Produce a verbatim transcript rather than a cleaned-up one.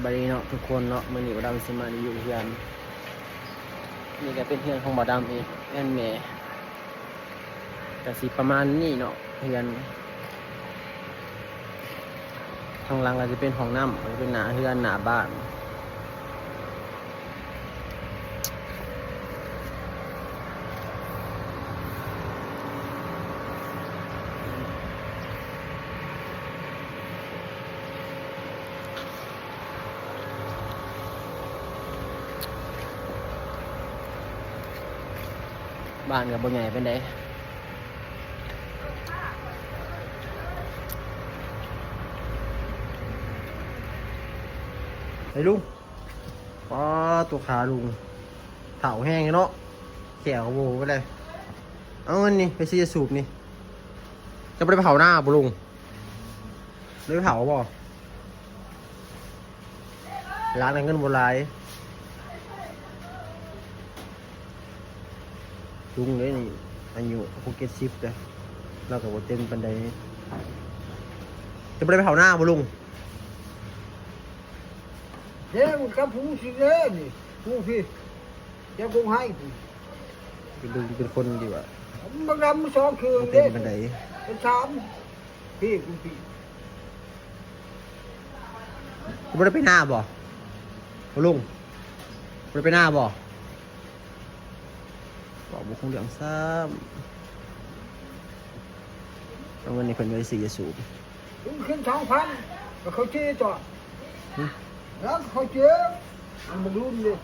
บัดนี้เนาะทุกคนเนาะ มื้อนี้บ่าวดำสิมารีวิวเฮือน นี่ก็เป็นเฮือนของบ่าวดำเอง เฮือนแม่ ก็สิประมาณนี้เนาะ เฮือน ข้างหลังก็จะเป็นห้องน้ำ ก็จะเป็นหน้าเฮือนหน้าบ้าน บ้านก็บ่ใหญ่ปานใด ไอ้ลุง ป๊าด ตัวขาลุง เฒ่าแฮงเนาะ แข้วก็โบไปเลย เอาเงินนี่ ไปซื้อยาสูบนี่ จะบ่ได้ไปเผานาบ่ลุง ได้ไปเผาบ่ ร้านนั้นเงินบ่หลาย ลุงเด้นี่ อายุหกเจ็ดสิบเด้อ ลาวก็บ่เต็มปานใด จะบ่ได้ไปเผานาบ่ลุง เด้ มันกับผู้สิเด้นี่ ผู้พี่ เจ้าคงให้พี่ เป็นลุงเป็นคนดีกว่า มันดำสองคืน บ่เต็มปานใด เป็นสาม พี่กูพี่ บ่ได้ไปนาบ่ บ่ลุง บ่ได้ไปนาบ่ เว้าบ่ฮู้เรื่องซ้ำ เอาเงินให้เพิ่นไว้ซื้อยาสูบ ลุงขึ้นสองพัน ก็เขาเจ๊ต่อ หึ แล้วเขาเจ๊ มันบ่รุ่นเลย